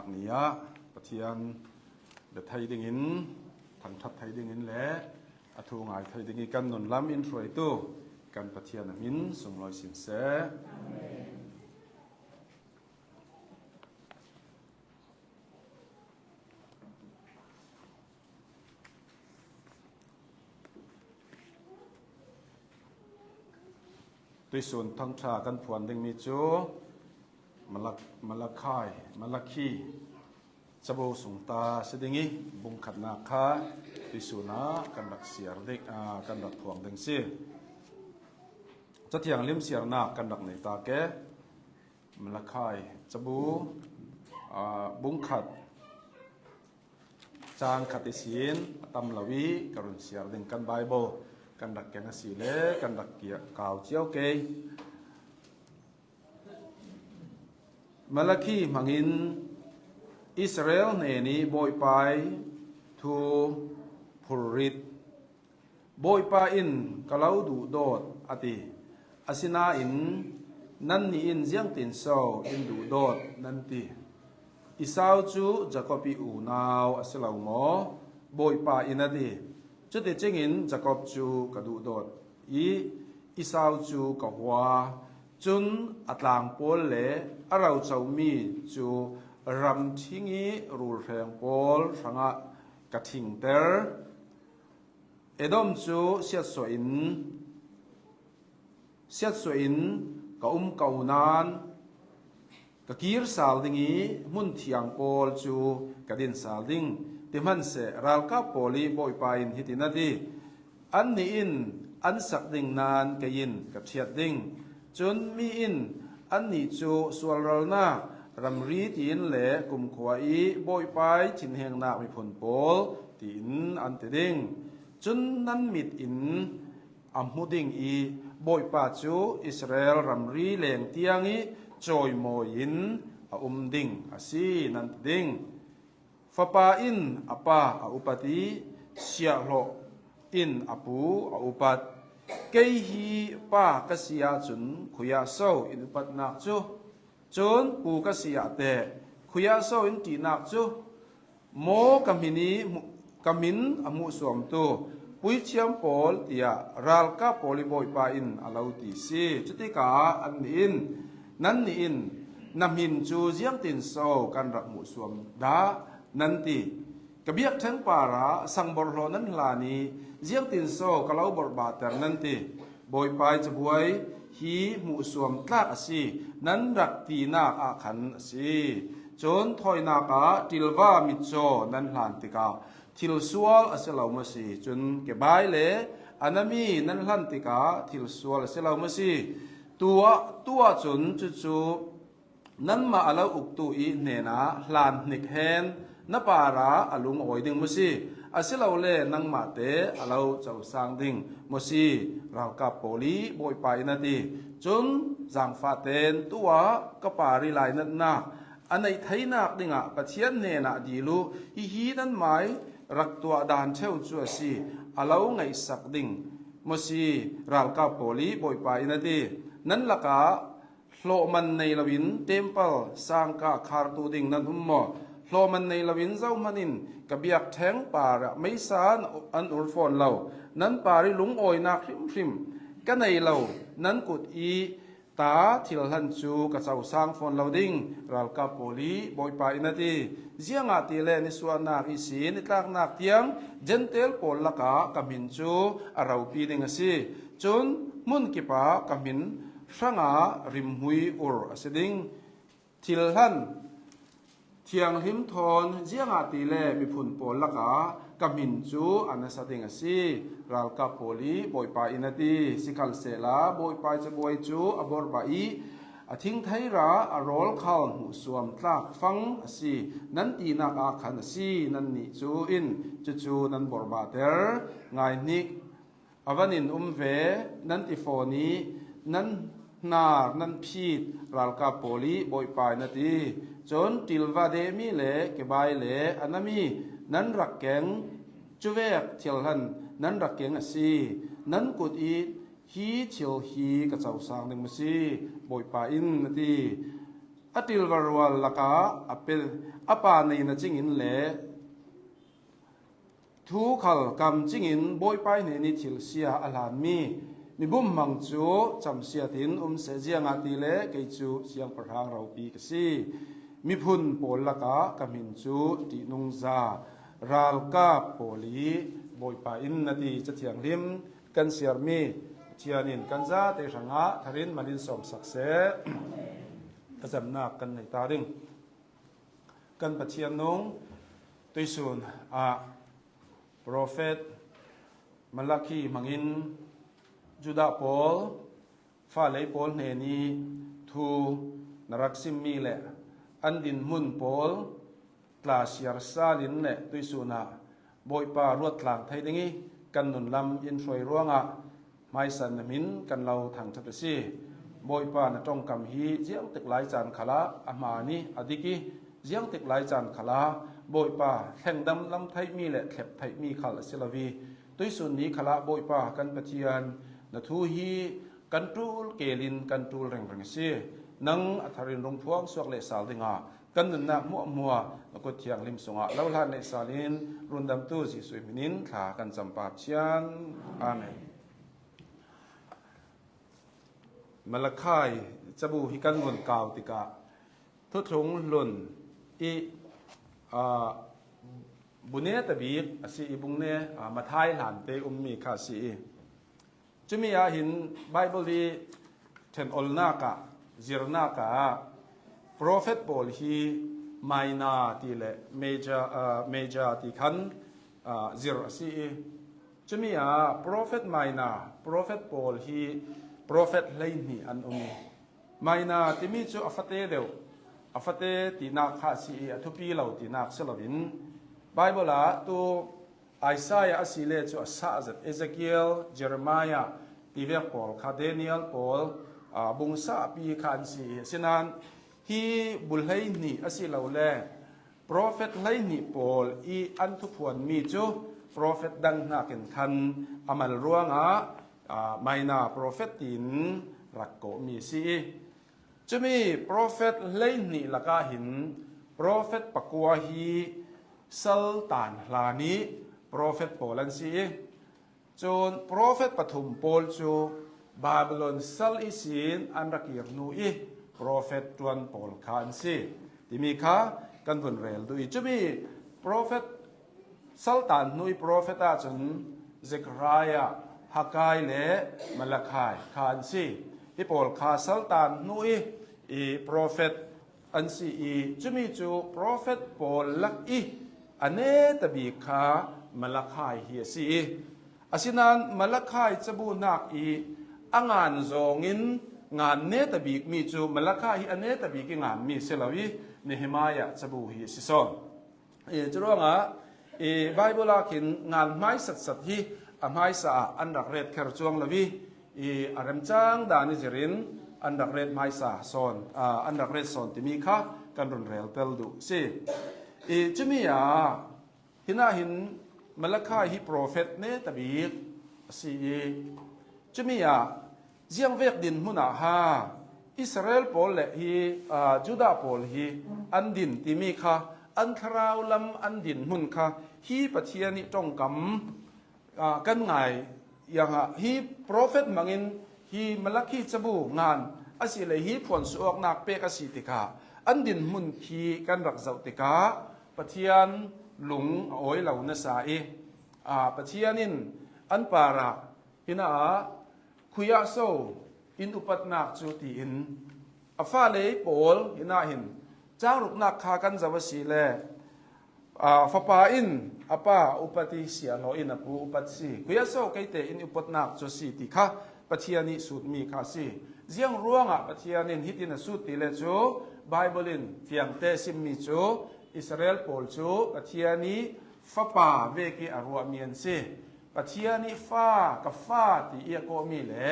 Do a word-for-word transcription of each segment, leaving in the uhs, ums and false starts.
Ni ah Pathian be thei dingin, thangthat thei dingin le a thu ngai thei dingin kan nun lam in hruaitu kan Pathian a min sunglawi sin seh. Tuisun thangtha kan phuan ding mi cu Malak-, Malakhai, Malakhi cabu sung ta si ding i, bung khatnak kha tuisun ah kan rak siar ding, aa, kan rak phuang ding si. Cathiang lim siarnak kan rak nei ta ke. Malakhai cabu, aa, bung khat, cang khat ihsin a tam lo i ka run siar ding. Kan Bible kan rak keng a si le kan rak kia kau cio ke. Malakhi hmangin Israel hnen i Bawipa i thu phurrit. Bawipa in ka lo duhdawt a ti. Asinain nannih in ziangtin so in duhdawt nan ti? Esau cu Jakob i unau a si lo maw? Bawipa in a ti. Cuticingin Jakob cu ka duhdawt i Esau cu ka hua. Cun a tlang pawl le a rocomi cu ramṭhing i rulhreng pawl hrangah ka ṭhingter. Edom cu siatsuah in, siatsuah in ka um ko nain ka kir sal ding i hmun thiang pawl cu ka din sal ding. Sihmanhsehlaw ralkap pawl i Bawipa in hitin a ti: Annih in an sak ding nain kei in ka ṭhiat ding. Cun mi in annih cu sualralnak ramri tiin le kumkhua i Bawipa i thinhengnak miphun pawl tiin an ti ding. Cun nan mit in a hmu ding i Bawipa cu Israel ramri leng tiang i cawimawi in a um ding a si, nan ti ding. Fapa in a pa a upat i siahhlawh in a pu a upat. Kei hi pa ka si ahcun khuiah so in upatnak cu? Cun pu ka si ah teh khuiah so in ṭihnak cu? Maw ka hmin i hmu-, ka hmin a hmuhsuamtu puithiam pawl, tiah ralkap pawl i Bawipa in a lo ti si. Cutikah annih in, nannih in na hmin cu ziangtin so kan rak hmuhsuam dah? Nan ti. Ka biakṭheng parah sangborhlawh nan hlan i ziangtin so ka lo borhbahter? Nan ti. Bawipa i cabuai hi hmuhsuam tlak a si, nan rak tinak ah khan a si. Cun thawinak ah ṭilva mitcaw nan hlan tikah thil sual a si lo maw si? Cun kebai le a nami nan hlan tikah thil sual a si lo maw si? Tuah, tuah cun cucu nanmah a lo uktu i hnenah hlan hnik hen na parah a lungawi ding maw si? Asilole nangmah te a lo cosang ding maw si? Ralkap pawl i Bawipa in a ti. Cun zaangfah tein tuah ka par i lainatnak a neih theinak dingah Pathian hnenah dil uh, hihi nanmai rak tuah dan ṭheu cu a si, a lo ngaihsak ding maw si? Ralkap pawl i Bawipa in a ti. Nan lakah hlawhman nei loin tempal sangka khartu ding nan um maw? Hlawhman nei loin zohman in ka biakṭheng parah meisa an ur fawn lo. Nan par i lungawinak hrimhrim ka nei lo, nan kut i ta thil hlan cu ka cosang fawn lo ding, ralkap pawl i Bawipa in a ti. Ziangahtile nisuahnak ihsin i tlaknak tiang Jentail pawl lakah ka hmin cu a ropi ding a si. Cun hmun kip ah ka hmin hrangah rimhmui ur a si ding. Thil hlan thianghlim thawn, ziangahtile miphun pawl lakah ka hmin cu a nasa ding a si, ralkap pawl i Bawipa in a ti. Sikhalsehla Bawipa i cabuai cu a borhbah i a thingtheira a rawl khal hmuhsuam tlak fang a si, nan tinak ah khan a si. Nannih cu in cucu nan borhbahter. Ngaihnik, a van in um ve, nan ti fawn i nan hnar nan phit, ralkap pawl i Bawipa in a ti. Cun ṭilva dehmi le kebai le a nami nan rak keng, cuvek thil hlan nan rak keng a si. Nan kut i hi thil hi ka cosang ding maw si? Bawipa in a ti. A ṭilva rual lakah a pe, a pa neina cingin le thu khal kam cingin Bawipa hnenih thilsia a hlanmi mi bumhmang cu camsiatin um seh, ziangahtile kei cu siangpahrang ropi ka si. Miphun pawl lakah ka hmin cu ṭihnungza, ralkap pawl i Bawipa in na ti. Cathianghlim kan siarmi Pathian in kan zate hrangah tharin malin sawmsak seh. Ka zamnak kan nei ta ding. Kan Pathian nung tuisun ah profet Malakhi hmangin Judah pawl, falei pawl hnenih thu na rak simmi le an dinhmun pawl tla siar salin le tuisun ah Bawipa ruat tlang thei ding i kan nunlam in hruai ruangah hmaisa na hmin kan lo thangṭhat a si. Bawipa na ṭongkam hi ziangtik lai caan khalah a hmaan i a dik i, ziangtik lai caan khalah Bawipa thlengdam lam theihmi le thlep theihmi khal a si lo i, tuisun ni khalah Bawipa kan Pathian na thu hi kan ṭul kelin kan ṭul ringring a si. Nang a tharin rung phuang suak leh sal dingah kan nunnak hmuahhmuah na kut thianghlim sungah lo hlan leh salin rundamtu Jesuh hminin thla kan cam, Pa Pathian. Amen. Malakhi cabu hi kan vun kau tikah thuthlung hlun i, aa, bu neta bik a si i, bung ne, aa, Matthai hlante ummi kha a si i, cumi ah hin Bible i ṭhenolnak ah, zirnak ah profet pawl hi minor ti le major, aa, major ti khan, aa, zir a si i, cumi ah profet minor, profet pawl hi profet hleihnih an um i, minor timi cu a fate deuh, a fate tinak kha a si i, a thupi lo tinak si loin, Bible ah tu Isaiah a si le cu a sah zet, Ezekiel, Jeremiah tivek pawl kha, Daniel pawl, aa, bung sahpi kha an si i, asinain hi bu hleihnih a si lo le profet hleihnih pawl i an thuphuanmi cu profet dang hnakin khan a mal ruangah, aa, minor profet tiin rak kawhmi a si i, cumi profet hleihnih lakah hin profet pakua hi sal tan hlan i profet pawl an si i, cun profet pathum pawl cu Babylon sal ihsin an ra kir hnu i profet ṭuan pawl kha an si timi kha kan vun rel duh i, cumi profet saltan hnu i profet ahcun Zekhariah, Haggai le Malakhi kha an si. Hi pawl kha saltan hnu i, i profet an si i, cumi cu profet pawl lak i a neta bik kha Malakhi hi a si i, asinain Malakhi cabu hnak i a ngan zawngin ngan neta bikmi cu Malakhi hi a neta bik i nganmi si lo i, Nehemiah cabu hi a si sawn. I, curuangah i Bible ah khin ngan hmaisat sat hi a hmaisa ah an rak ret kher cuang lo i, i a remcang dan i zirin an rak ret hmaisa sawn, aa, an rak ret sawn timi kha kan run rel tel duh si. I, cumi ah, hinah hin Malakhi hi profet neta bik a si i, cumi ah ziangvek dinhmun ah ha Israel pawl le hi, aa, Judah pawl hi an din timi kha, an thlarau lam an dinhmun kha hi Pathian i ṭongkam, aa, kan ngai iangah hi profet hmangin hi Malakhi cabu ngan a si le hi phuansuahnak pek a si tikah an dinhmun khi kan rak zoh tikah Pathian lung a awi lo nasa i, aa, Pathian in an parah hinah khuiah so in upatnak cu tiin a fale pawl hinah hin cangruknak kha kan zoh a si le, aa, fapa in a pa upat i siahlaw in a pu upat si. Khuiah so keite in upatnak cu si ti kha Pathian i sutmi kha si. Ziang ruangah Pathian in hitin a sut ti le cu Bible in fiangte simmi cu Israel pawl cu Pathian i fapa vek i a ruahmi an si. Pathian i fa, ka fa ti i a kawhmi le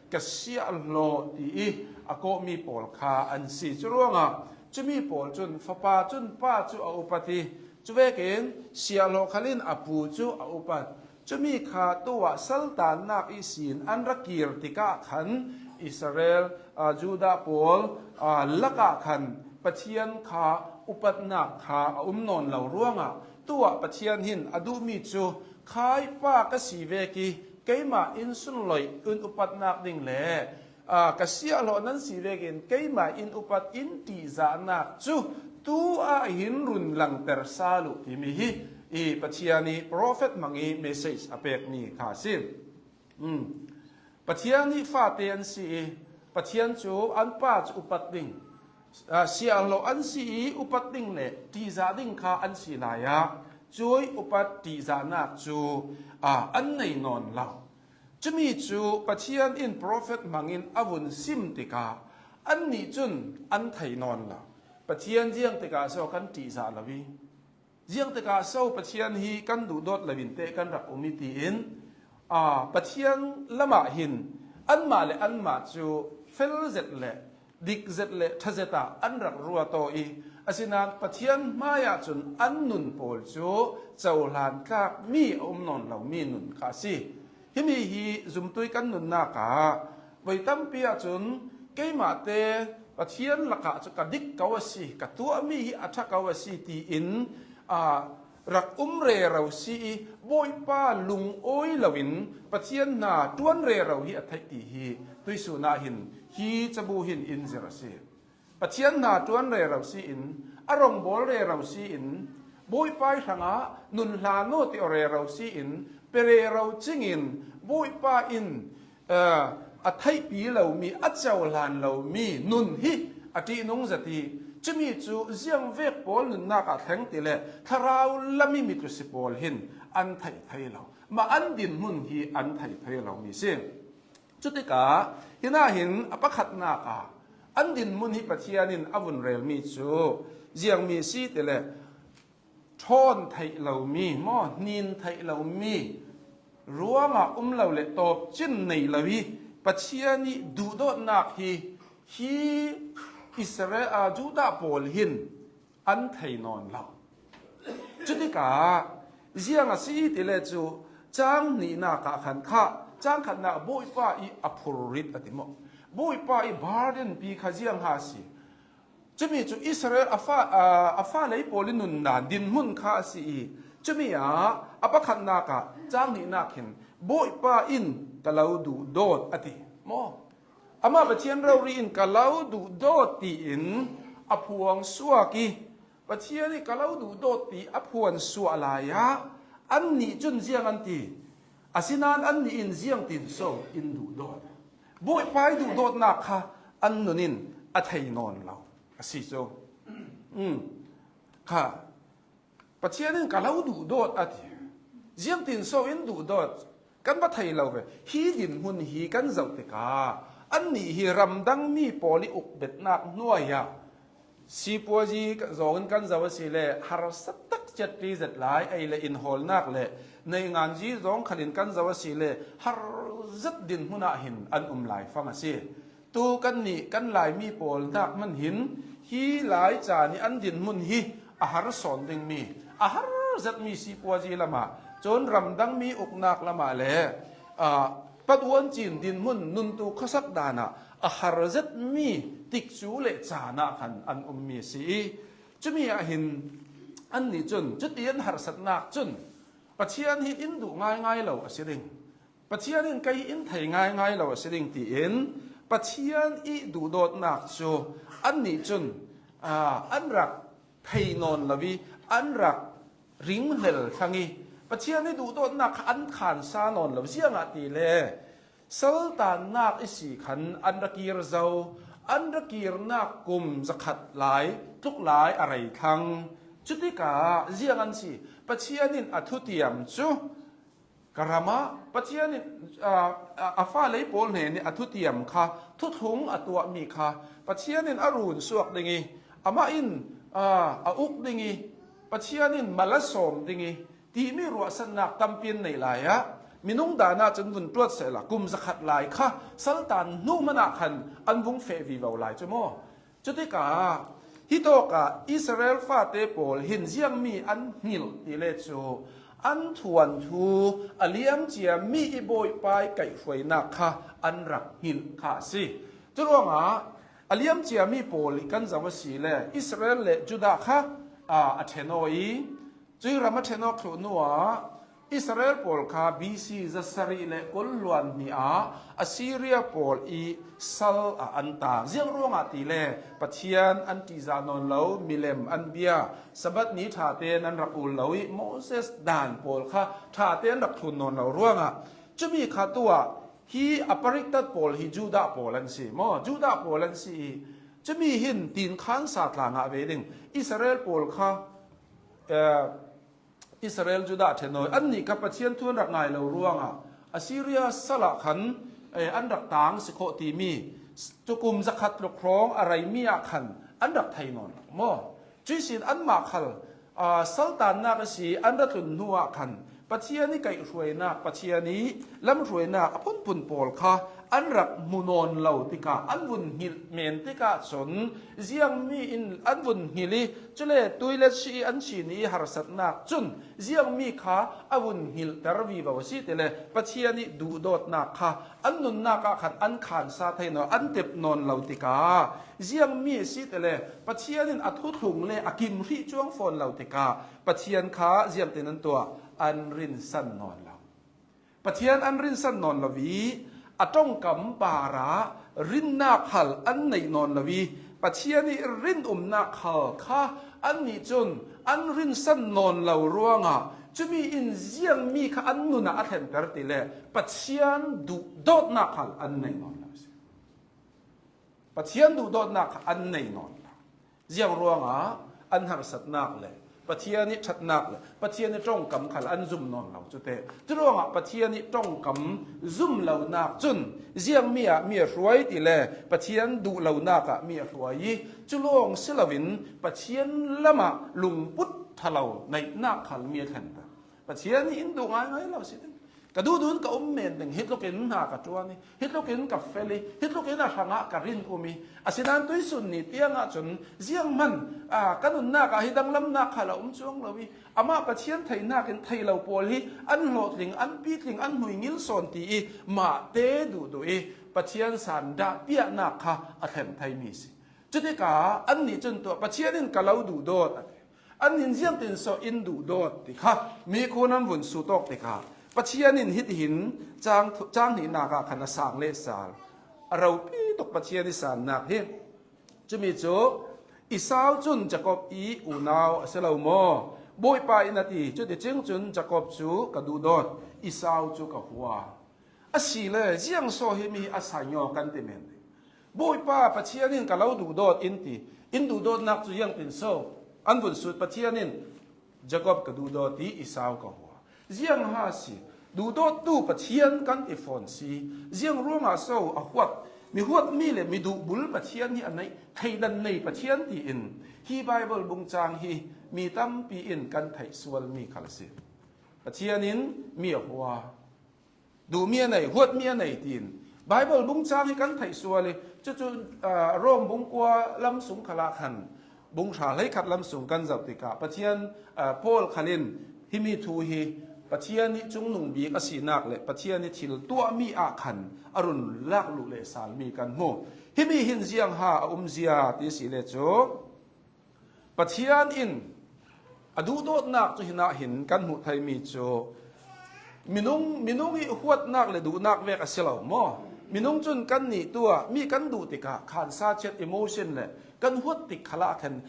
ka siahlaw ti i a kawhmi pawl kha an si. Curuangah cumi pawl cun fapa cun pa cu a upat i, cuvekin siahlaw khal in a pu cu a upat. Cumi kha tuah saltannak ihsin an ra kir tikah khan Israel, aa, Judah pawl, aa, lakah khan Pathian kha upatnak kha a um nawn lo ruangah tuah Pathian hin a duhmi cu, "Khai pa ka si vek i keimah in sunloih in upatnak ding le, aa, ka siahhlawh nan si vekin keimah in upat in ṭihzahnak cu tu ah hin run langter sal uh," timi hi i Pathian i profet hmang i message a pekmi kha a si. Um, Pathian i fate an si i, Pathian cu an pa cu upat ding, aa, siahhlawh an si i upat ding le ṭihzah ding kha an si lai ah, cuih upat ṭihzahnak cu, aa, an nei nawn lo. Cumi cu Pathian in profet hmangin a vun sim tikah annih cun an thei nawn lo. Pathian ziang tikah so kan ṭihzah lo i, ziang tikah so Pathian hi kan duhdawt loin teh kan rak um i tiin, aa, Pathian lamah hin anmah le anmah cu fel zet le dik zet le ṭha zet ah an rak ruat aw i, asinain Pathian hmaiah cun an nun pawl cu cohlan tlakmi a um nawn lomi nun kha a si. Himi hi zumtu i kan nunnak ah voi tampi ahcun keimahte Pathian lakah cu ka dik ko a si, ka tuahmi hi a ṭha ko a si tiin, aa, rak um rero si i, Bawipa lungawi loin Pathian hna ṭuan rero hi a theih ti hi tuihsun ah hin hi cabu hin in zir a si. Pathian hna ṭuan rero si in, a rongbawl rero si in, Bawipa ih hrangah nun hlan aw ti aw rero si in, pe rero cing in, Bawipa in, aa, a theihpi lomi, a cohlan lomi nun hi a ṭihnung zet i, cumi cu ziangvek pawl nunnak ah thleng ti le thlarau lam i mi tlusi pawl hin an theih thei lo. Mah an dinhmun hi an thei thei lomi si. Cutikah hinah hin a pakhatnak ah an dinhmun hi Pathian in a vun relmi cu ziangmi si ti le, ṭhawn theih lomi, maw, hnin theih lomi, ruangah um lo le tawpcin nei lo i Pathian i duhdawtnak hi, hi Israel, aa, Judah pawl hin an thei nawn lo. Cutikah ziang a si ti le cu, cang hnihnak ah khan kha, cang khatnak Bawipa i a phurrit a ti maw? Bawipa i burden pi kha ziang ha a si? Cumi cu Israel a fa, aa, a fa lei pawl i nundan dinhmun kha a si i, cumi ah a pakhatnak ah cang hnihnak hin Bawipa in ka lo duhdawt a ti maw? Amah Pathian rori in ka lo duhdawt tiin a phuang suak i, Pathian i ka lo duhdawt ti a phuan suah lai ah annih cun ziang an ti? Asinain annih in ziangtin so in duhdawt? Bawipa i duhdawtnak kha an nun in a thei nawn lo a si cu. Um, kha, Pathian in ka lo duhdawt a ti. Ziangtin so in duhdawt? Kan va thei lo ve. Hi dinhmun hi kan zoh tikah annih hi ramdang mi pawl i ukbetnak hnuai ah sipuazi zong in kan zoh a si le harsat tak ciat ṭi zet lai, ei le in hawlnak le neinganzi zong khal in kan zoh a si le har zet dinhmun ah hin an um lai fang a si. Tu kannih kan Laimi pawl hnak hmanh hin hi Lai caan i an dinhmun hi a har sawn dingmi, a har zetmi sipuazi lamah cun ramdangmi uknak lamah le, aa, patuan cin dinhmun nuntu khuasak dan ah a har zetmi tikcu le caan ah khan an ummi a si i, cumi ah hin annih cun cuti an harsatnak cun Pathian hi in duh ngaingai lo a si ding. Pathian in kei in thei ngaingai lo a si ding tiin Pathian i duhdawtnak cu annih cun, aa, an rak thei nawn lo i an rak ringhlel thlang i Pathian i duhdawtnak kha an khansa nawn lo. Ziangahtile saltannak i si khan an ra kir zo, an ra kirnak kum zakhat lai tluk lai a rei thlang. Cutikah ziang an si? Pathian in a thutiam cu ka ram ah Pathian in, aa, a, a fale pawl hnen i a thutiam kha, thuthlung a tuahmi kha Pathian in a run suak ding i, amah in, aa, a uk ding i, Pathian in mal a sawm ding i, timi ruahsannak tampi an neih lai ah, minung dan ah cun vun tuat sehla kum zakhat lai kha saltan hnu hmanh ah khan an vung feh vivo lai cu maw? Cutikah hitawkah Israel fate pawl hin ziangmi an hngilh ti le cu an thuanthu a liamcia mi i Bawipa i kaihhruainak kha an rak hngilh kha a si. Curuangah a liamcia mi pawl i kan zoh a si le Israel le Judah kha, aa, a ṭhen aw i, cui ram a ṭhen awk thluh hnuah Israel pawl kha B C zasarih le kul hluan hnih ah Assyria pawl i sal ah an tang. Ziang ruangah ti le Pathian an ṭihzah nawn lo, milem an bia, Sabbath ni ṭha tein an rak ul lo i Moses dan pawl kha ṭha tein an rak thlun nawn lo ruangah, cumi kha tuah hi a pariktat pawl hi Judah pawl an si maw? Judah pawl an si i, cumi hin tinkhan sa tla ngah ve ding. Israel pawl kha, eh, Israel Judah ṭhen aw i, annih kha Pathian thu an rak ngai lo ruangah Assyria sal ah khan, eh, an rak tang si khawh timi, tukum zakhat luk hrawng a rei mi ah khan an rak thei nawn lo maw? Cuihsin anmah khal, aa, saltannak a si an ra tlun hnuah khan Pathian i kaihhruainak, Pathian i lamhruainak a phunphun pawl kha an rak hmu nawn lo tikah, an vun hngilh men tikah cun ziangmi in an vun hngilh i, cule tuilet si i an sin i harsatnak cun ziangmi kha a vun hngilhter vivo a si ti le Pathian i duhdawtnak kha an nunnak ah khan an khansa thei nawn, an tep nawn lo tikah, ziangmi a si ti le Pathian in a thuthlung le a kim hrih cuang fawn lo tikah Pathian kha ziangtin an tuah, an rinsan nawn lo. Pathian an rinsan nawn lo i, a ṭongkam parah rinnak hal an neih nawn lo i, Pathian i rinumnak hal kha annih cun an rinsan nawn lo ruangah, cumi in ziangmi kha an nunah a thlenter ti le Pathian duhdawtnak hal an neih nawn lo a si. Pathian duhdawtnak kha an neih nawn lo. Ziang ruangah an harsatnak le Pathian i ṭhatnak le Pathian i ṭongkam khal an zum nawn lo cu te. Curuangah Pathian i ṭongkam zum lonak cun ziangmi ah mi a hruai ti le Pathian duh lonak ah mi a hruai i, cu lawng si loin Pathian lamah lungput ṭha lo neihnak khal mi a thlenter. Pathian hi in duh ngaingai lo si ding. Ka duhduh in ka um men ding, hi tlukin hna ka ṭuan i, hi tlukin ka fel i, hi tlukin a hrangah ka rin um i, asinain tuisun ni tiangah cun zianghman, aa, ka nunnak ah hi danglamnak khal a um cuang lo i, amah Pathian theihnak in thei lo pawl hi an hlawhtling, an pitling, an hmuingil sawn ti i, mahte duhduh i, Pathian san dahpiahnak kha a thleng theimi si. Cutikah annih cun tuah, Pathian in ka lo duhdawt, a ti. Annih in ziangtin so in duhdawt ti kha mikhun an vun sut awk tikah Pathian in hitihin cang thu-, cang hnihnak ah khan a sang le sal. A ropi tuk Pathian i sannak hi. Cumi cu Esau cun Jacob i unau a si lo maw? Bawipa in a ti, cuticing cun Jacob cu ka duhdawt, Esau cu ka hua. A si le, ziang so himi a sanyaw kan ti men ding. Bawipa Pathian in ka lo duhdawt in ti, in duhdawtnak cu ziangtin so an vun sut? Pathian in Jacob ka duhdawt i Esau ka hua. Ziang ha si, duhdawttu Pathian kan ti fawn si, ziang ruangah so a huat, mi huatmi le mi duhbul Pathian hi a neih, thleidan nei Pathian tiin hi Bible bungcang hi mi tampi in kan theih sualmi khal a si. Pathian in mi a hua. Duhmi a nei, huatmi a nei tiin Bible bungcang hi kan theih sual i, cucu, aa, Rom bungkua lam sung khalah khan, bung hra hleikhat lam sung kan zoh tikah Pathian, aa, Paul khalin himi thu hi Pathian i cungnung bik a sinak le Pathian i thil tuahmi ah khan a run lak luh le salmi kan hmu. Himi hin ziang ha a umzia ti si le cu, Pathian in a duhdawtnak cu hinah hin kan hmuh theimi cu minung, minung i huatnak le duhnak vek a si lo maw? Minung cun kannih tuah mi kan duh tikah khansa chiat emotion le kan huat tik khalah khan,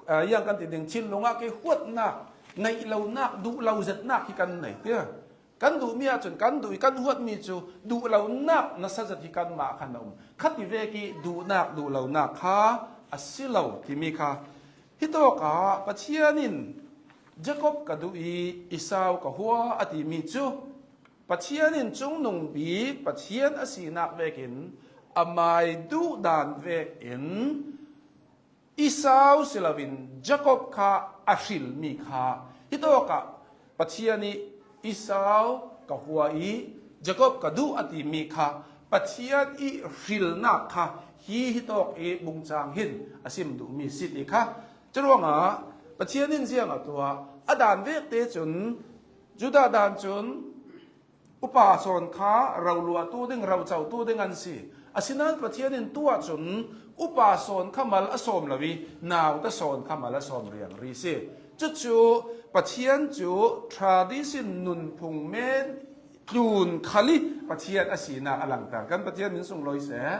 aa, yang kan ti ding, thinlung ah kei huatnak, neih lonak, duh lo zetnak hi kan nei tiah. Kan duhmi ahcun kan duh i kan huatmi cu duh lonak nasa zat hi kanmah khan a um. Khati vek i duhnak, duh lonak kha a si lo timi kha. Hitawkah Pathian in Jacob ka duh i Esau ka hua a timi cu Pathian in cungnung bik Pathian a sinak vekin amai duh dan vekin Esau si loin Jacob kha a hrilmi kha, hitawkah Pathian i Esau ka hua i Jacob ka duh a timi kha Pathian i hrilnak kha hi hitawk i bungcang hin a sim duhmi si ti kha. Curuangah Pathian in ziang a tuah, a dan vekte cun Judah dan cun upa sawn kha roluahtu ding, rocotu ding an si. Asinain Pathian in tuah cun upa sawn kha mal a sawm lo i, nauta sawn kha mal a sawm riangri si. Cucu Pathian cu tradition nunphung men tlun khal i Pathian a sinak a langter. Kan Pathian min sunglawi seh.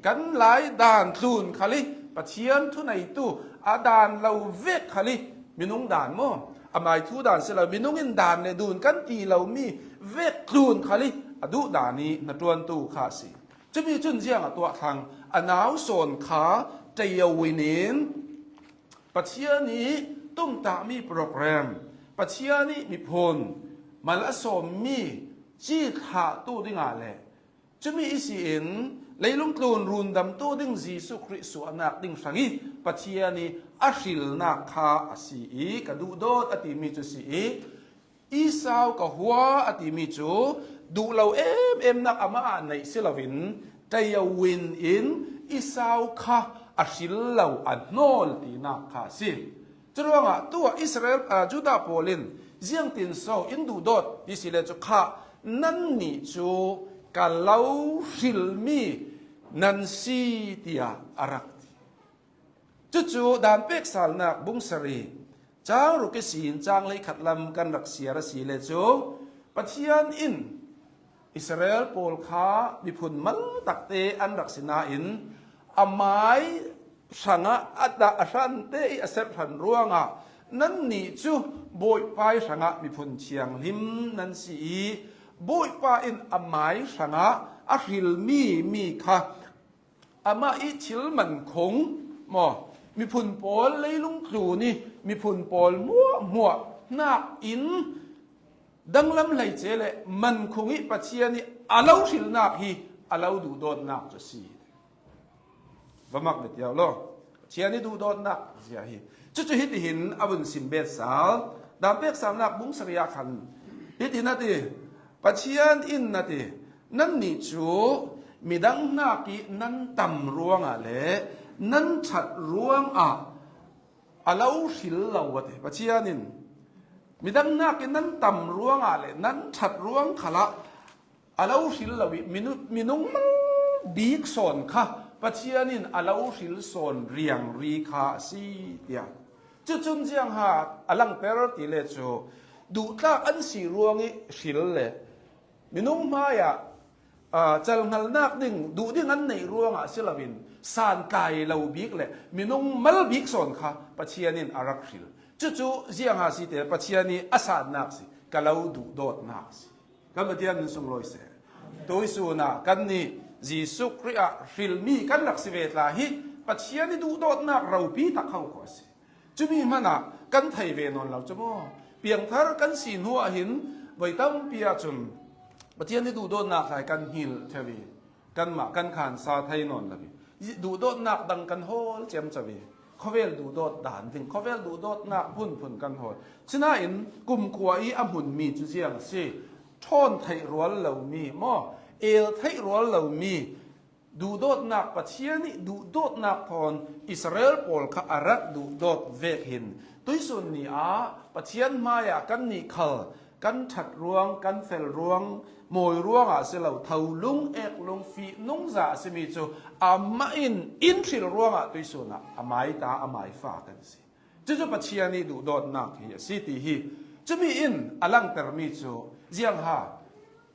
Kan lai dan tlun khal i Pathian thuneitu a dan lo vek khal i minung dan maw? Amai thu dan si lo, minung in dan le dun kan ti lomi vek tlun khal i a duh dan i hnaṭuantu kha a si. Cumi cun ziang a tuah thlang, a nau sawn kha Tayo Win in Pathian i tumtahmi program, Pathian i miphun mal a sawmmi ci thlahtu dingah le cumi ihsi in leilung tlun rundamtu ding Jesuh Khrih suahnak ding hrang i Pathian i a hrilnak kha a si i ka duhdawt a timi cu si i Esau ka hua a timi cu duh lo em emnak amah ah neih si loin Tayo Win in Esau kha a hril lo a hnawl tinak kha a si. Curuangah tuah Israel, aa, Judah pawl in ziangtin so in duhdawt ti si le cu kha nannih cu ka lo hrilmi nan si tiah a rak ti. Cucu dan peksalnak bung sari cang ruk ihsin cang hleikhat lam kan rak siar a si le cu Pathian in Israel pawl kha miphun mal takte an rak si nain amai hrangah a dah a hrante i a serh hran ruangah nannih cu Bawipa ih hrangah miphun thianghlim nan si i Bawipa in amai hrangah a hrilmi mi kha amah ih thil mankhung maw, miphun pawl leilung tlun i miphun pawl hmuahhmuah hnak in danglam hleice le mankhung i Pathian i a lo hrilnak hi a lo duhdawtnak cu a si. Va mak ve tiau law. Pathian i duhdawtnak zia hi. Cucu hitihin a vun sim bet sal. Dan peksalnak bung sari ah khan hitin a ti, Pathian in a ti, nannih cu midang hnak i nan tam ruangah le nan ṭhat ruangah a lo hril lo a ti. Pathian in midang hnak i nan tam ruangah le nan ṭhat ruang khalah a lo hril lo i minu-, minung mal bik sawn kha Pathian in a lo hril sawn riangri kha a si tiah. Cucun ziangha a langter ti le cu duhtlak an si ruang i hril le minung hmaiah, aa, calhngalnak ding, duh ding an neih ruangah si loin santlai lo bik le minung mal bik sawn kha Pathian in a rak hril. Cucu ziangha si te Pathian i a sannak si, ka lo duhdawtnak si. Kan Pathian min sunglawi seh. Tuisun ah kannih Jesuh Khrih ah hrilmi kan rak si ve tla hi Pathian i duhdawtnak ropi tak ho khawh a si. Cumi hmanah kan thei ve nawn lo cu maw? Piangthar kan si hnu ah hin voi tampi ahcun Pathian i duhdawtnak hla kan hngilh ṭheu i kanmah kan khansa thei nawn lo i duhdawtnak dang kan hawl ciamco i khawvel duhdawt dan ding, khawvel duhdawtnak phunphun kan hawl. Sinain kumkhua i a hmunmi cu ziang a si? Ṭhawn theih rual lomi maw? El theih rual lomi duhdawtnak, Pathian i duhdawtnak thawn Israel pawl kha a rak duhdawt vek hin tuisun ni ah Pathian hmaiah kannih khal kan ṭhat ruang, kan fel ruang, mawi ruangah si lo, tho lung, ek lung, fih nungza a simi cu amah in in hril ruangah tuisun ah a maita, a maifa kan si. Cucu Pathian i duhdawtnak hi a si ti hi cumi in a langtermi cu ziangha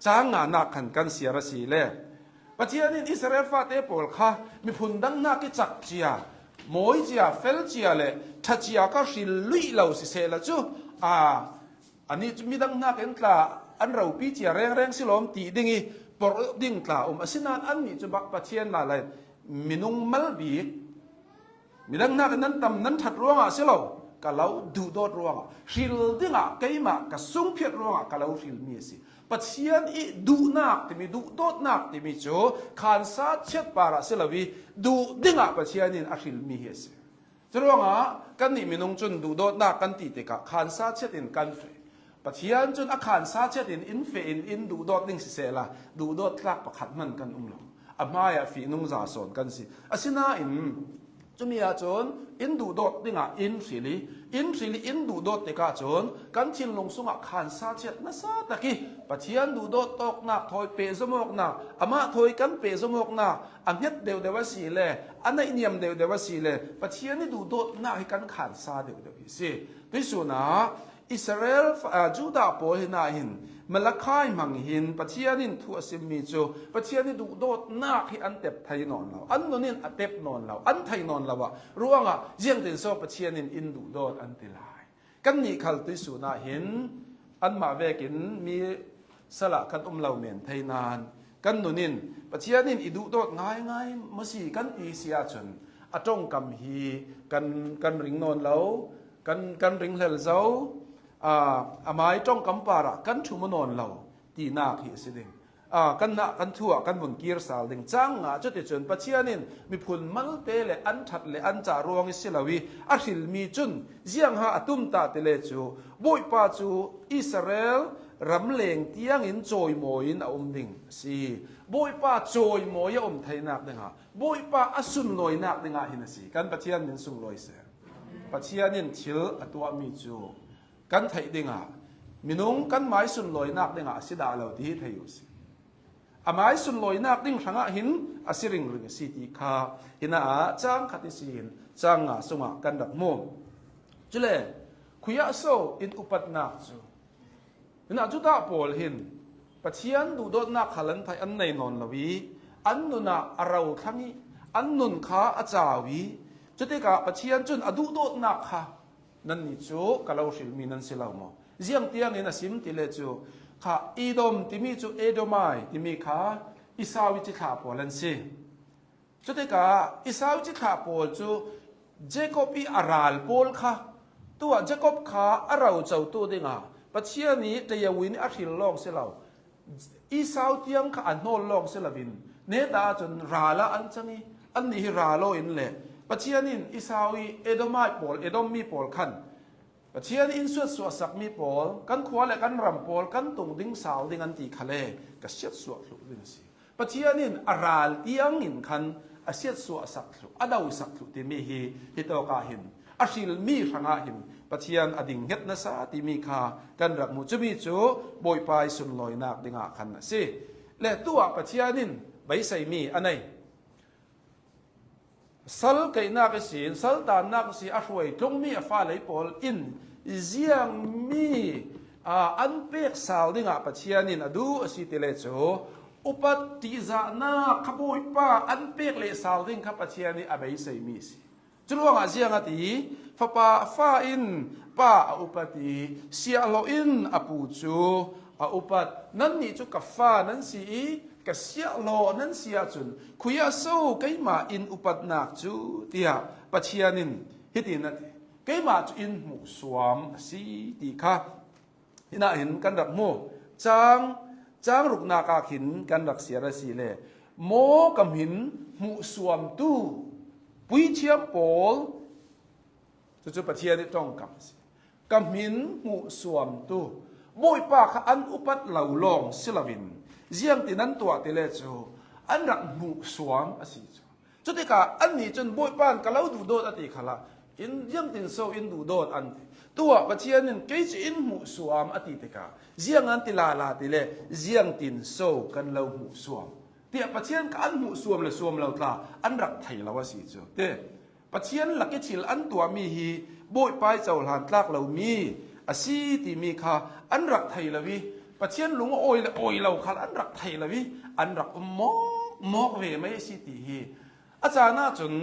cang nganak khan kan siar a si le Pathian in Israel fate pawl kha miphun dang hnak i cak cia, mawi cia, fel cia le ṭha cia kha hril luih lo siseh la cu, aa, anih cu midang hnak in tla an ropi cia rengreng si lawm ti ding i porh ding tla um. Asinain annih cu bak Pathian lalai minung mal bik, midang hnak in nan tam nan ṭhat ruangah si lo, ka lo duhdawt ruangah, hril dingah keimah ka sungphiat ruangah ka lo hrilmi a si. Pathian i duhnak timi, duhdawtnak timi cu khansa chiat parah si lo i duh dingah Pathian in a hrilmi hi a si. Curuangah kannih minung cun duhdawtnak kan ti tikah khansa chiat in kan feh. Pathian cun a khansa chiat in in feh in in duhdawt ding sisehla duhdawt tlak pakhat hman kan um lo. A hmaiah fih nungza sawn kan si. Asinain Cumi ahcun in duhdawt dingah in hril i, in hril i in duhdawt tikah cun kan thinlung sungah khansa chiat nasa tak i Pathian duhdawt awknak thawi pehzom awknak, amah thawi kan pehzom awknak a hnget deuhdeuh a si le a naihniam deuhdeuh a si le Pathian i duhdawtnak hi kan khansa deuhdeuh hi si. Tuihsun ah Israel, ah, Judah pawl hna hin Malakhai hmang hin Pathian in thu a simmi cu Pathian i duhdawtnak hi an tep thei nawn lo, an nun in a tep nawn lo, an thei nawn lo ah ruangah ziangtin so Pathian in in duhdawt an ti lai. Kannih khal tuihsun ah hin anmah vekin mi salah kan um lo men thei nain kan nun in Pathian in i duhdawt ngaingai maw si kan ti si ahcun a ṭongkam hi kan, kan ring nawn lo, kan, kan ring hlel zo, aa, amai ṭongkam parah kan ṭhum nawn lo tinak hi a si ding. Aa, kan nah, kan thu ah kan vun kir sal ding. Cang nga cuticun Pathian in miphun malte le an ṭhat le an cah ruang i si lo i a hrilmi cun ziangha a tum ta ti le cu Bawipa cu Israel ram leng tiangin cawimawi in a um ding a si. Bawipa cawimawi a um theinak dingah, Bawipa a sunlawinak dingah hin a si. Kan Pathian min sunglawi seh. Pathian in thil a tuahmi cu kan theih dingah minung kan mai sunlawinak dingah a si dah lo ti hi thei uh si. A mai sunlawinak ding hrangah hin a si ringring a si ti kha hinah ah cang khat ihsin cang nga sungah kan rak hmu. Cule khuiah so in upatnak cu hinah Judah pawl hin Pathian duhdawtnak khal an theih an nei nawn lo i an nun ah a ro thlang i an nun kha a cau i cutikah Pathian cun a duhdawtnak kha nannih cu ka lo hrilmi nan si lo maw? Ziang tiangin a sim ti le cu kha Edom timi cu Edomai timi kha Esau i cithlah pawl an si. Cutikah Esau i cithlah pawl cu Jacob i a ral pawl kha tuah Jacob kha a ro cotu dingah Pathian i tayawin a hril lawng si lo. Esau tiang kha a hnawl lawng si loin neta ahcun ral ah an cang i annih hi ral aw in le Pathian in Esau i Edomai pawl, Edom mi pawl khan Pathian in suatsuah sakmi pawl, kan khua le kan ram pawl kan tung ding sal ding an ti khale ka siatsuah thluh ding a si. Pathian in a ral tiangin khan a siatsuah sak thluh, a do sak thluh timi hi hitawk ah hin a hrilmi hrangah hin Pathian a ding hnget nasa timi kha kan rak hmu. Cumi cu Bawipa i sunlawinak dingah khan a si. Le tuah Pathian in beiseimi a nei. Sal keihnak ihsin, sal tannak ihsin a hruai tlungmi a fale pawl in ziangmi, aa, an pek sal dingah Pathian in a duh a si ti le cu upat ṭihzahnak kha Bawipa an pek leh sal ding kha Pathian i a beiseimi a si. Curuangah ziang a ti, fapa fa in pa a upat i siahhlawh in a pu cu a upat. Nannih cu ka fa nan si i ka siahhlawh nan si ahcun khui ah so keimah in upatnak cu, tiah Pathian in hitin a ti. Keimah cu in hmuhsuam a si ti kha. Hinah hin kan rak hmu. Cang, cang ruknak ah khin kan rak siar a si le maw ka hmin hmuhsuamtu puithiam pawl, cucu Pathian i ṭongkam a si. Ka hmin hmuhsuamtu Bawipa kha an upat lo lawng si loin ziangtin an tuah ti le cu an rak hmuhsuam a si cu. Cutikah annih cun Bawipa in ka lo duhdawt a ti khalah in ziangtin so in duhdawt an ti. Tuah Pathian in kei cu in hmuhsuam a ti tikah ziang an ti lala ti le ziangtin so kan lo hmuhsuam tiah Pathian kha an hmuhsuam le suam lo tla an rak thei lo a si cu. Te Pathian lak i thil an tuahmi hi Bawipa i cohlan tlak lomi a si timi kha an rak thei lo i Pathian lung a awi le awi lo khal an rak thei lo i an rak um mawk mawk ve mai a si ti hi. A caan ahcun,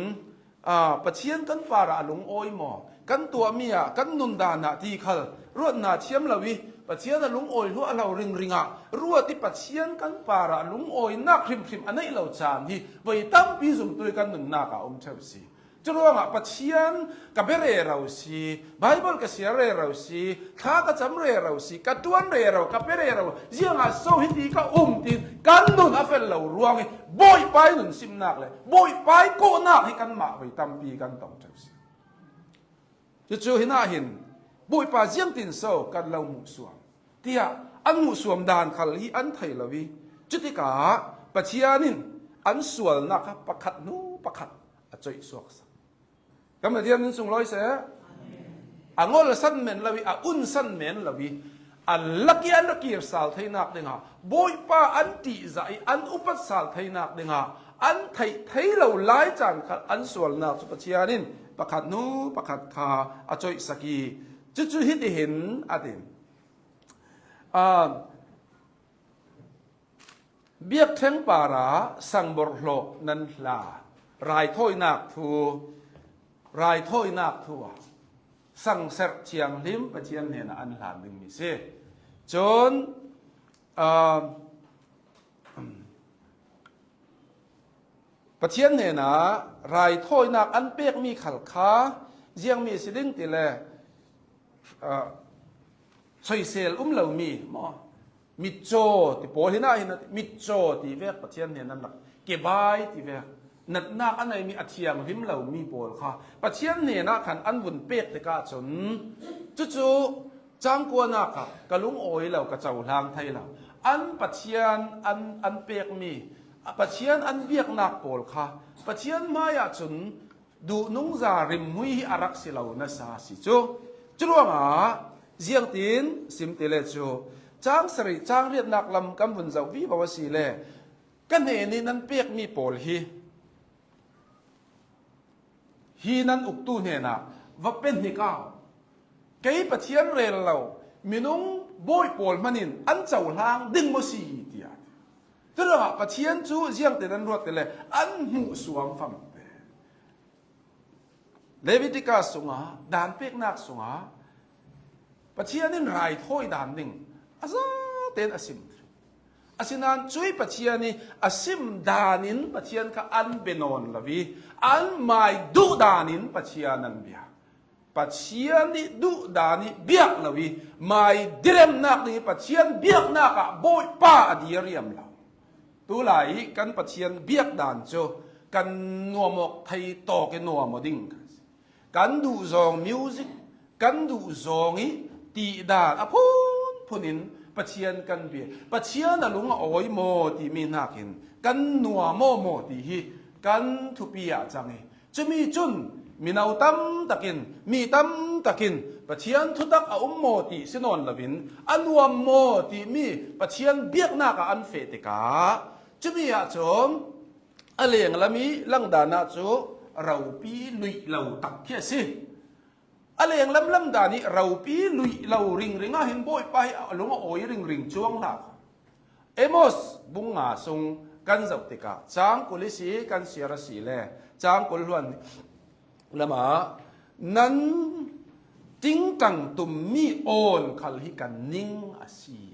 aa, Pathian kan parah a lungawi maw? Kan tuahmi ah, kan nundan ah ti khal ruatna thiam lo i Pathian a lungawi hluah lo ringring ah ruat i Pathian kan parah lungawinak hrimhrim a neih lo caan hi voi tampi zumtu i kan nunnak ah a um ṭheu si. Curuangah Pathian ka bia rero si, Baibal ka siar rero si, thla ka cam rero si, ka ṭuan rero, ka pe rero, ziangah so hiti ka um tiin kan nun a fel lo ruang i Bawipa i nun simnak le Bawipa i kawhnak hi kanmah voi tampi kan tong ṭheu si. Cucu hinah hin Bawipa ziangtin so kan lo hmuhsuam tiah an hmuhsuam dan khal hi an thei lo i cutikah Pathian in an sualnak kha pakhat hnu pakhat a coih suak sak. Kan Pathian min sunglawi seh. A ngol a san men lo i, a un san men lo i, a lak i an ra kir sal theinak dingah, Bawipa an tihzah i an upat sal theinak dingah an theih thei lo lai caan khat an sualnak cu Pathian in pakhat hnu pakhat kha a coihsak i, cucu hitihin a ti. Aa, Biakṭheng parah sang borhhlawh nan hla, raithawinak thu, raithawinak thu ah sang serh thianghlim Pathian hnenah an hlan dingmi si. Cun, aa, Pathian hnenah raithawinak an pekmi khal kha ziangmi a si ding ti le, aa, soisel um lomi maw? Mitcaw ti pawl hinah hin mitcaw ti vek Pathian hnen an rak kebai ti vek natnak a neimi a thianghlim lomi pawl kha Pathian hnenah khan an vun pek tikah cun cucu cangkuanak ah ka lungawi lo, ka cohlang thei lo. An Pathian an, an pekmi, Pathian an biaknak pawl kha Pathian hmaiah cun duhnungza rimhmui hi a rak si lo nasa a si cu. Curuangah ziangtin sim ti le cu, cang sarih, cang riatnak lam kan vun zoh vivo a si le, ka hnen in nan pekmi pawl hi, hi nan uktu hnenah va pe hnik au. Kei Pathian rel lo minung bawi pawl hmanin an cohlang ding maw si? Tiah. Curuangah Pathian cu ziangtin an ruat ti le an hmuh suam famte. Levitika sungah, dan peknak sungah, Pathian in raithawi dan ding a zaten a sim. Asinain cui Pathian i a sim dan in Pathian kha an bia nawn lo i, an mai duh dan in Pathian an bia. Pathian i duh dan i biak lo i, mai diremnak ding i Pathian biaknak ah Bawipa a diriam lo. Tulai i kan Pathian biak dan cu kan nuam awk thei tawk i nuam aw ding. Kan duh zawng music, kan duh zawng i tih dan a phunphun in Pathian kan bia. Pathian a lung a awi maw timi hnakin kan nuam aw maw ti hi kan thupi ah cang i, cumi cun mino tam takin, mi tam takin Pathian thutak a um maw ti si nawn loin a nuam maw timi Pathian biaknak ah an feh tikah cumi ahcun a lenglam i langdan ah cu ropi luih lo tak khi a si. A lenglam lamdan i ropi luih lo ringring ah hin Bawipa hi a lung a awi ringring cuang hlah. Amos bung nga sung kan zoh tikah cang kul i si kan siar a si le cang kul hluan lamah nan ṭingṭang tummi awn khal hi kan ning a si.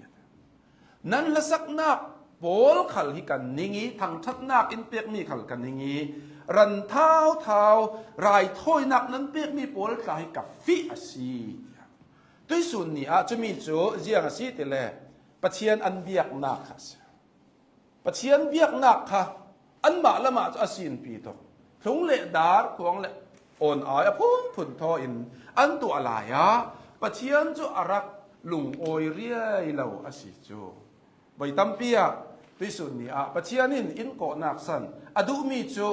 Nan hlasaknak pawl khal hi kan ning i, thangṭhatnak in pekmi khal kan ning i, ran thauthau, raithawinak nan pekmi pawl tla hi ka fih a si. Tuisun ni ah cumi cu ziang a si ti le Pathian an biaknak kha a si. Pathian biaknak kha anmah lamah cu a sinpi tuk. Thlung le dar, khuang le awn ai a phunphun thaw in an tuah lai ah Pathian cu a rak lungawi riai lo a si cu. Voi tampi ah tuisun ni ah Pathian in in kawhnak san a duhmi cu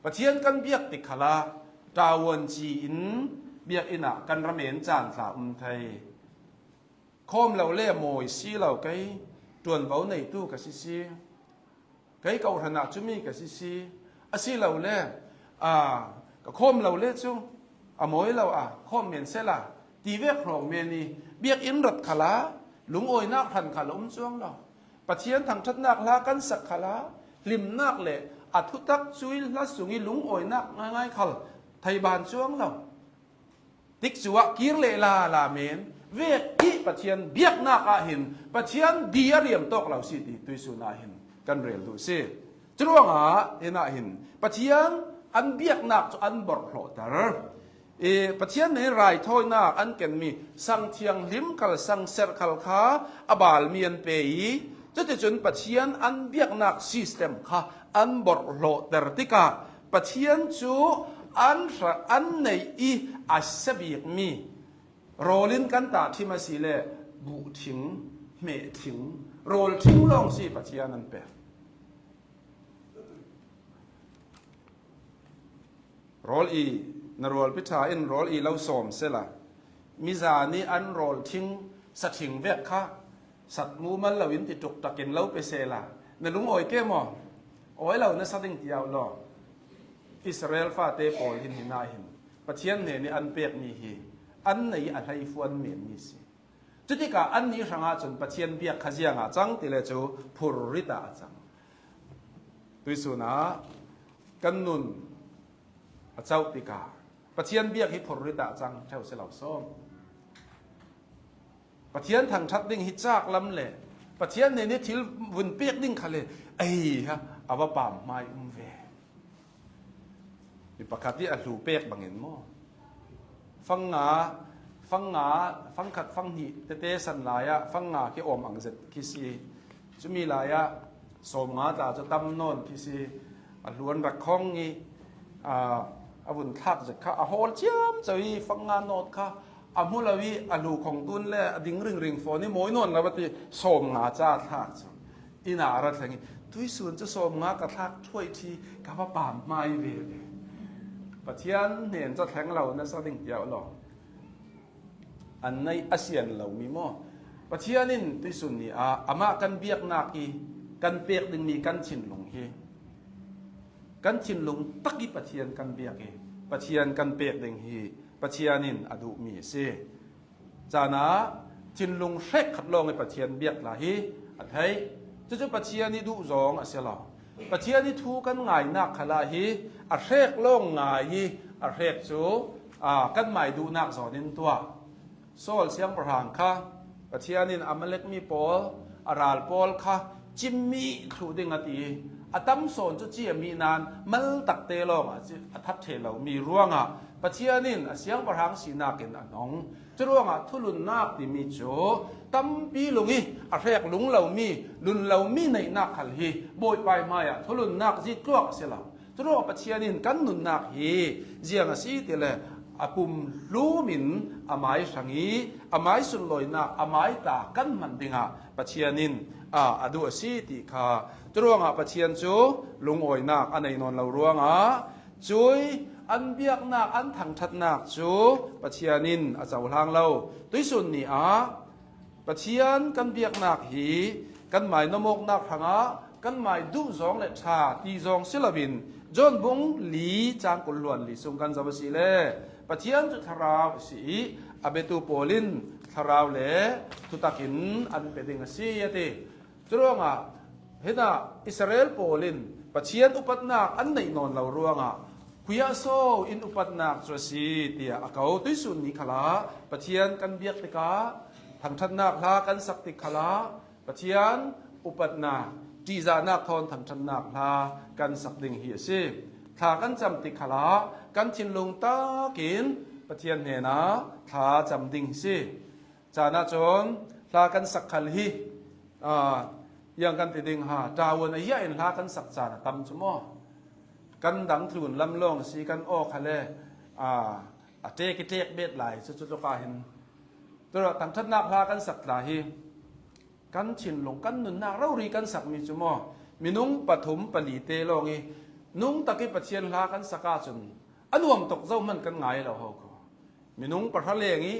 Pathian kan biak tik khalah ṭavuanci in biakinn ah kan ra men caan tla um thei. Khawm lo le mawi si lo, kei ṭuanvo neitu ka si si. Kei kawhhran ah cumi ka si si. Asilole, aa, ka khawm lo le cu a mawi lo a, khawm men sela ti vek hrawng men i biakinn rat khalah lungawinak hran khal a um cuang lo. Pathian thangṭhatnak hla kan sak khalah hlimnak le a thutak cui hla sung i lungawinak ngaingai khal thei ban cuang lo. Tikcu ah kir le lala men vek i Pathian biaknak ah hin Pathian di a riam tawk lo si ti tuisun ah hin kan rel duh si. Curuangah hin ah hin Pathian an biaknak cu an borhhlawhter. I Pathian nih raithawinak an kenmi sang thianghlim khal, sang serh khal kha a balmi an pe i, cuticun Pathian an biaknak system kha an borhhlawhter tikah Pathian cu an hra-, an neih i a siabikmi rawl in kan tahṭhim a si le buhṭhing, hmehṭhing, rawlṭhing lawng si Pathian an pek. Rawl i Na rualpi ṭha in rawl i lo sawm sela, mizan i an rawl thing, sa thing vek kha sat mumal lo in ti ṭuk takin lo pe sela, na lungawi ke maw? Awi lo na sa ding ti au law. Israel fate pawl hin hina hin Pathian hnen i an pek mi hi an nei a hlei fuan men mi si. Cutika anni hrangah cun Pathian biak kha ziangah cang ti le cu phurrit ah a cang. Tuihsun ah kan nun a cauh tikah Pathian biak hi phurrit ah cang ṭheu si lo sawm. Pathian thangṭhat ding hi cak lam le Pathian nen i thil vun pek ding kha le ei ha a va pam hmai um ve. Mi pakhat i a hlu pek bangin maw? Fang nga, fang nga, fang khat, fang hnih tete san lai ah fang nga khi awm ang zet khi si. Cumi lai ah sawm nga tla cu tam nawn khi si. A hlu an rak khong i, aa, a vun thlak zet kha a hawl ciamco i fang nga nawt kha a hmu lo i a hlu khong tun le a ding ringring fawn i mawi nawn lo a ti sawm nga ca thlak cu. Inn ah a ra thleng i, tuihsun cu sawm nga ka thlak thuai ṭhi ka va pam hmai ve ve. Pathian hnen cu thleng lo na sa ding tiah law. An nei a sian lo mi maw? Pathian in tuihsun ni ah amah kan biaknak i kan pek ding mi kan thinlung hi kan thinlung tak i Pathian kan biak i Pathian kan pek ding hi Pathian in a duh mi a si. Caan ah thinlung hrek khat lawng i Pathian biak tla hi a theih. Cucu Pathian i duh zong a si lo. Pathian i thu kan ngainak khalah hi a hrek lawng ngai i a hrek cu, aa, kanmai duhnak zawn in tuah. Saul siangpahrang kha Pathian in Amalek mi pawl, a ral pawl kha cimmi thluh ding a ti i a tam sawn cu ci a mi nain mal takte lawng a ci, a that ṭheh lo mi ruangah Pathian in a siangpahrang sinak in a hnong. Curuangah thulunnak timi cu tampi lung i a hrek lung lomi, lun lomi neihnak khal hi Bawipa hmaiah thulunnak zitluak a si lo. Curuangah Pathian in kan nunnak hi ziang a si ti le a pum hlum in a mai hrang i a mai sunlawinak a mai ta kan hman dingah Pathian in, aa, a duh a si ti kha. Curuangah Pathian cu lungawinak a nei nawn lo ruangah cui an biaknak, an thangṭhatnak cu Pathian in a cohlang lo. Tuihsun ni ah Pathian kan biaknak hi kanmai nomawknak hrangah, kanmai duh zawng le ṭha ti zawng si loin John bung li cang kul hluan li sung kan zoh a si le Pathian cu thlarau a si i a biatu pawl in thlarau le thutak in an pe ding a si a ti. Curuangah hinah Israel pawl in Pathian upatnak an neih nawn lo ruangah khuiah so in upatnak cu a si tiah a ko. Tuihsun ni khalah Pathian kan biak tikah thangṭhatnak hla kan sak tik khalah Pathian upatnak, ṭihzahnak thawn thangṭhatnak hla kan sak ding hi a si. Thla kan cam tik khalah kan thinlung takin Pathian hnenah thla cam ding hi si. Caan ah cun hla kan sak khal hi, aa, yang kan ti ding ha, ṭaun a hiah in hla kan sak caan a tam cu maw? Kan dang tlun lam lawng a si, kan aw khal le, aa, a ṭek i ṭek bet lai cu cutluk ah hin. Tuah thangṭhatnak hla kan sak tla hi kan thinlung, kan nunnak rori kan sakmi cu maw? Minung pathum pali te lawng i nung tak i Pathian hla kan sak ahcun a nuam tuk zohman kan ngai lo ho ko. Minung pahra leng i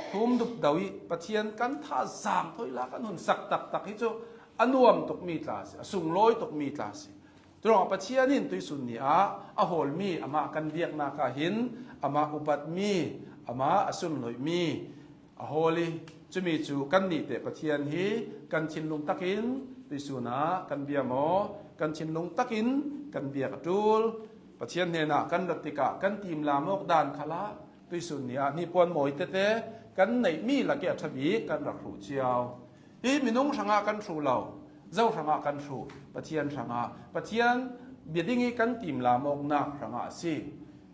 thum dupdo i Pathian kan thazaang thawi hla kan hun sak taktak hi cu a nuam tukmi tla a si, a sunglawi tukmi tla a si. Curuangah Pathian in tuihsun ni ah a hawlmi amah kan biaknak ah hin amah upatmi, amah a sunloihmi a hawl i cumi cu kannih teh Pathian hi kan thinlung takin tuihsun ah kan bia maw? Kan thinlung takin kan biak a ṭul. Pathian hnenah kan rat tikah kan timlam awk dan khalah tuihsun ni ah hnipuan mawi tete kan neihmi lak i a ṭha bik kan rak hruh cio. Hi minung hrangah kan hruh lo, zo hrangah kan hruh, Pathian hrangah, Pathian bia ding i kan timlam awknak hrangah a si.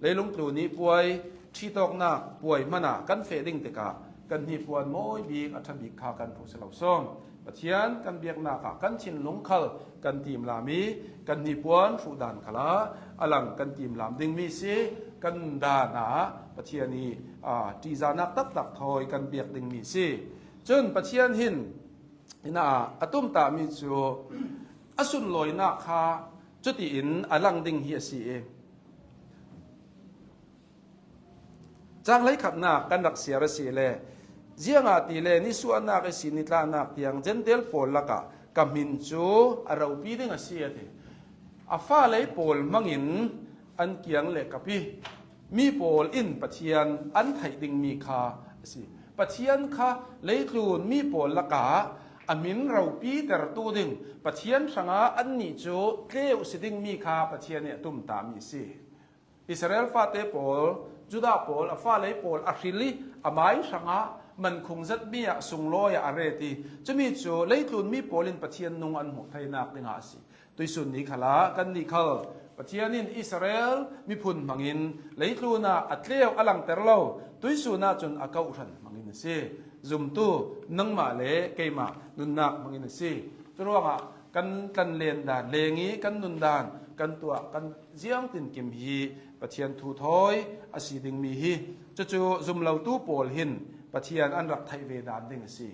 Leilung tlun i puai, ṭhitawknak puai hmanah kan feh ding tikah kan hnipuan mawi bik a ṭha bik kha kan hruh si lo sawm. Pathian kan biaknak ah kan thinlung khal kan timlam i kan hnipuan hruh dan khalah a lang kan timlam dingmi si, kan dan ah Pathian i, aa, ṭihzahnak taktak thawi kan biak dingmi si. Cun Pathian hin ina a tumtahmi cu a sunlawinak kha cutiin a lang ding hi a si i, Cang hleikhatnak kan rak siar a si le, ziangahtile nisuahnak ihsin nitlahnak tiang Jentail pawl lakah ka hmin cu a ropi ding a si, a ti. A fale pawl hmangin an kiang le kap i, mi pawl in Pathian an theih dingmi kha a si. Pathian kha leitlun mi pawl lakah a hmin ropitertu ding, Pathian hrangah annih cu tleu si dingmi kha Pathian nih a tumtahmi a si. Israel fate pawl, Judah pawl, a fale pawl a hril i, amai hrangah mankhung zatmi ah sunglawi ah a ret i, cumi cu leitlun mi pawl in Pathian nung an hmuh theinak dingah a si. Tuisun ni khalah kannih khal Pathian in Israel miphun hmangin leitlun ah a tleu a langter lo, tuisun ahcun a kawhhran hmangin a si. Zumtu nangmah le keimah nunnak hmangin a si. Curuangah kan tlanlen dan leng i kan nun dan kan tuah kan ziangtinkim hi Pathian thu thawi a si dingmi hi. Cucu zumlotu pawl hin Pathian an rak theih ve dan ding a si.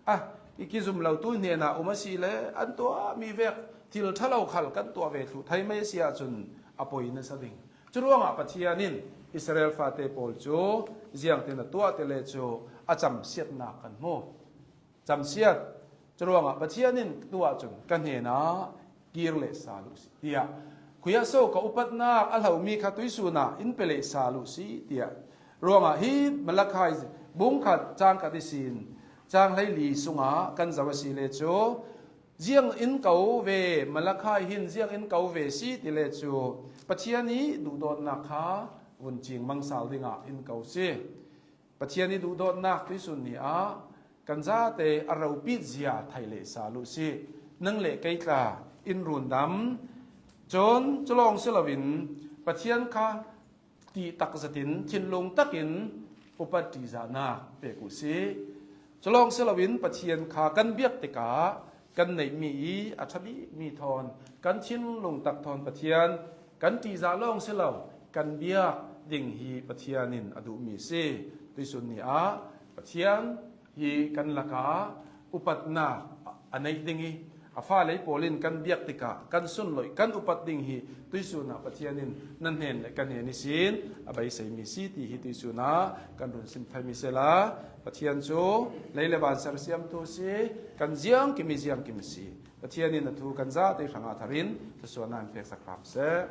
A, i kizumlotu hnenah um a si le an tuahmi vek thil ṭhalo khal kan tuah ve thluh thei mai a si ahcun a poi nasa ding. Curuangah Pathian in Israel fate pawl cu ziangtin a tuah ti le cu a camsiatnak kan hmu. Camsiat. Curuangah Pathian in tu ahcun ka hnenah kir leh sal uh si, tiah, khuiah so ka upatnak a hlomi kha tuisun ah in pe leh sal uh si, tiah. Ruangah hi Malakhai bung khat cang khat ihsin cang hleili sungah kan zoh a si le cu, ziang in ko ve, Malakhai hin ziang in ko ve si ti le cu, Pathian i duhdawtnak kha vun cing mang sal dingah in ko si. Pathian i duhdawtnak tuisun ni ah kan zate a ropit zia theih leh sal uh si. Nang le kei tla in rundam. Cun culawng si loin Pathian kha tihtak zetin thinlung takin upat ṭihzahnak pek uh si. Culawng si loin Pathian kha kan biak tikah kan neihmi i a ṭha bikmi thawn, kan thinlung tak thawn Pathian kan ṭihzah lawng si lo, kan biak ding hi Pathian in a duhmi a si. Tuisun ni ah Pathian hi kan lakah upatnak a neih ding i, a fale pawl in kan biak tikah kan sunloih, kan upat ding hi tuisun ah Pathian in nan hnen le kan hnen ihsin a beiseimi si ti hi tuisun ah kan run sim thaimi sela, Pathian cu lei le van sersiamtu si, kan ziangkim i ziangkim a si. Pathian in a thu kan zate hrangah thar in thluasuahnak in peksak hram seh.